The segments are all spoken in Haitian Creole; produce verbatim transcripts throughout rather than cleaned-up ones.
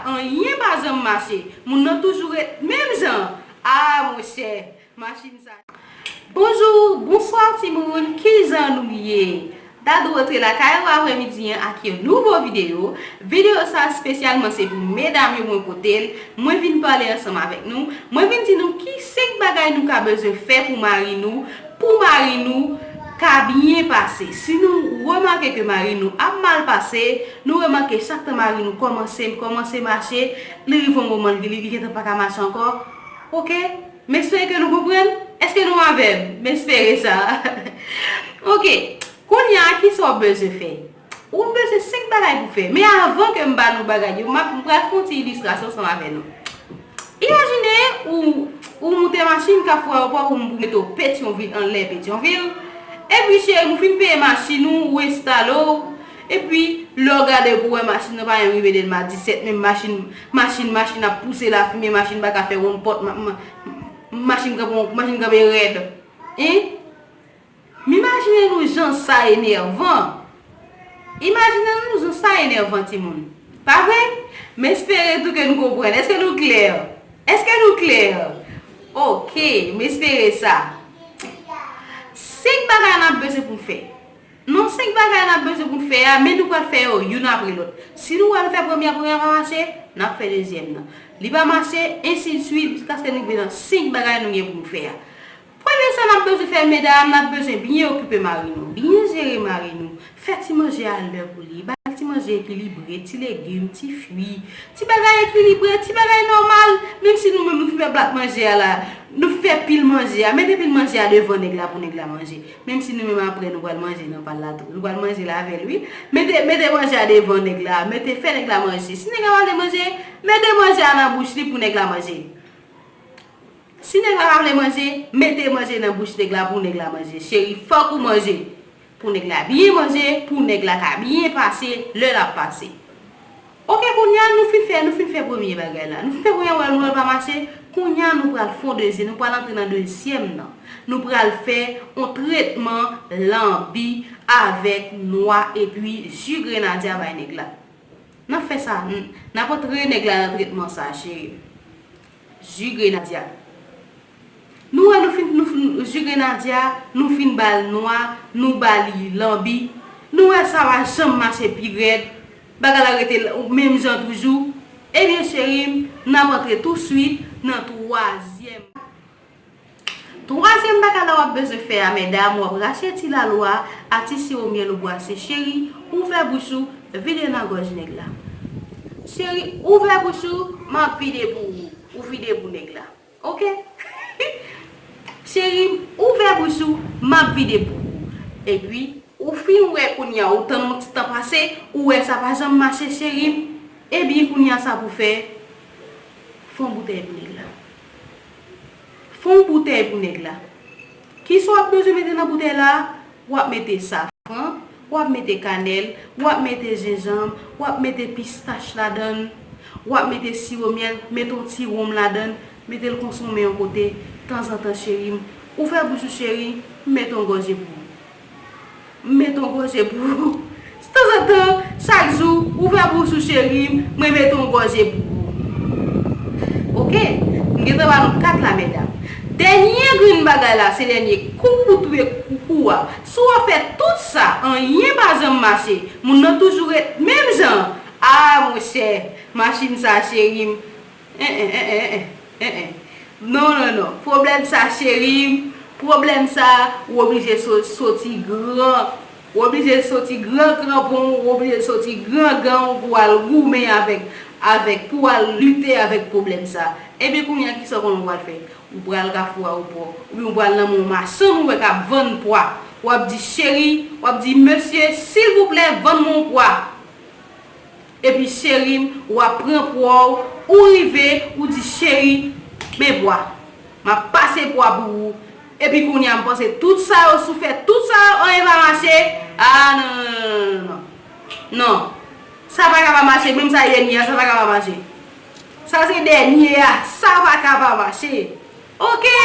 Anyen pa janm mache. Moun nan toujou ret menm jan. Ah, monchè, machin sa. Bonjou, bonswa timoun, kijan nou ye? Dadou rantre lakay ou aprèmidi an ak yon nouvo videyo. Videyo sa espesyalman se pou medam yo mwen pote l. Mwen vin pale ansanm avèk nou. Mwen vin di nou ki senk bagay nou ka bezwen fè pou mari nou, pou mari nou ka byen pase. Si nou remake ke mari nou ap mal pase, nou remake chak tan mari nou kòmanse, kòmanse mache, li rive yon moman, li, li gentan pa ka mache ankò. Oke? M espere ke nou konprann. Èske nou avè m? M espere sa. Oke. Kounye a, kisa w bezwen fè? Ou bezwen senk bagay pou fè. Men avan ke m ba nou bagay yo, m ap, m pral fè yon ti ilistrasyon ansanm avè nou. Imajine ou, ou moute machin Kafou Ayewopò pou, pou mete w Petyonvil, anlè Petyonvil. Epi, cheri, ou fin peye machin ou, ou enstale w. Epi, lè w gade pou w wè machin nan pa menm rive Dèlma disèt, menm machin, machin, machin ap pouse lafimen, machin pa ka fè wonn pòt, ma, ma, machin kanpe, machin kanpe rèd. Hein? M imajine nou jan sa enèvan. Imajine nou jan sa enèvan, timoun. Pa vre? M espere tou ke nou konprann. Èske nou klè? Èske nou klè? Oke, m espere sa. Senk bagay n ap bezwen pou n fè. Non, senk bagay n ap bezwen pou n fè a, men nou pral fè yo youn apre lòt. Si nou pral fè premye a, premye a pa mache, n ap fè dezyèm nan. Li pa mache, ensidswit, jiskaske n rive nan senk bagay nou gen pou n fè a. Premye sa n ap bezwen fè, medam, n ap bezwen byen okipe mari nou, byen jere mari nou, fè ti manje a lè pou li, ba l ti manje ekilibre, ti legim, ti fwi, ti bagay ekilibre, ti bagay nòmal, menm si nou menm nou fin fè blak manje a la, nou fin fè pil manje a, mete pil manje a devan nèg la pou nèg la manje, menm si nou menm apre nou pral manje nan pa l la tou, nou pral manje l avè l wi, mete, mete manje a devan nèg la, mete, fè nèg la manje, si nèg la pa vle manje, mete manje a nan bouch li pou nèg la manje. Si nèg la pa vle manje, mete manje nan bouch nèg la pou nèg la manje. Cheri, fòk ou manje. Pou nèg la byen manje, pou nèg la ka byen pase lè l ap pase. Oke, kounye a nou fin fè, nou fin fè premye bagay la. Nou fin fè premye bagay, nou wè l pa mache. Kounye a nou pral fè yon dezye-, nou pral antre nan dezyèm nan. Nou pral fè yon tretman lanbi avèk nwa epi ji grenadya bay nèg la. N ap fè sa, n, n ap antre nèg la nan tretman sa, cheri. Ji grenadya. Nou wè nou fin, nou fin, ji grenadya, nou fin ba l nwa, nou ba li lanbi. Nou wè sa pa janm mache pi rèd. Bagay la rete l, menm jan toujou. Ebyen, cheri m, n ap antre touswit nan twazyèm. Twazyèm bagay la w ap bezwen fè a, medam, w ap rache ti lalo a, a ti siwo myèl ou bwase. Cheri, ouvè bouch ou, vide nan gòj nèg la. Cheri, ouvè bouch ou, m ap vide pou ou. Ou vide pou nèg la. Oke? Cheri m, ouvè bouch ou, m ap vide pou ou. Epi, ou fin wè kounye a, ou tann yon ti tan pase, ou wè sa pa janm mache, cheri m. Ebyen, kounye a sa pou fè, fè yon boutèy pou nèg la. Fè yon boutèy pou nèg la. Kisa w ap bezwen mete nan boutèy la? W ap mete safran, w ap mete kanèl, w ap mete jenjanm, w ap mete pistach ladan l, w ap mete siwo myèl, mete yon ti wonm ladan l, mete l konsonmen yon kote, tanzantan cheri m. Ouvè bouch ou cheri, m mete yon gòje pou ou. M mete yon gòje pou ou. Tanzantan, chak jou, ouvè bouch ou cheri m, mwen mete yon gòje pou ou. Oke? M gentan ba nou kat la, medam. Dènye grenn bagay la, se dènye kou pou touye koukou a. Si w ap fè tout sa, anyen pa janm mache. Moun nan toujou ret menm jan. Ah, monchè, machin sa, cheri m. En, en, en, en, en, en, en. Non, non, non. Pwoblèm sa, cheri m. Pwoblèm sa, ou oblije so-, soti gran. Ou oblije soti gran kranpon, ou oblije soti gran gan w pou w al goumen avèk, avèk, pou w al lite avèk pwoblèm sa. Ebyen, kounye a, kisa w konnen w pral fè? Ou pral Kafou Ayewopò, oubyen ou pral nan men yon machann ou wè k ap vann pwa. W ap di, cheri, w ap di, mesye, silvouplè, vann mwen yon pwa. Epi cheri m, w ap pran pwa w, ou rive, ou di, cheri, men pwa. M ap pase pwa pou ou. Epi kounye a, m panse tout sa yo, si w fè tout sa yo, anyen pa mache. Ah, non, non, non, non, non. Non. Sa pa ka pa mache, menm sa dènye a, sa pa ka pa mache. Sa se dènye a, sa pa ka pa mache. Oke?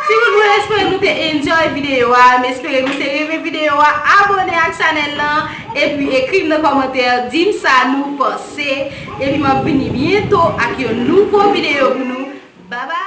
Timoun, mwen espere nou te enjoy videyo a, m espere nou te renmen videyo a, abòne ak chanèl lan, epi ekri m nan kòmantè, di m sa nou panse, epi m ap vini byento ak yon nouvo videyo pou nou. Babay!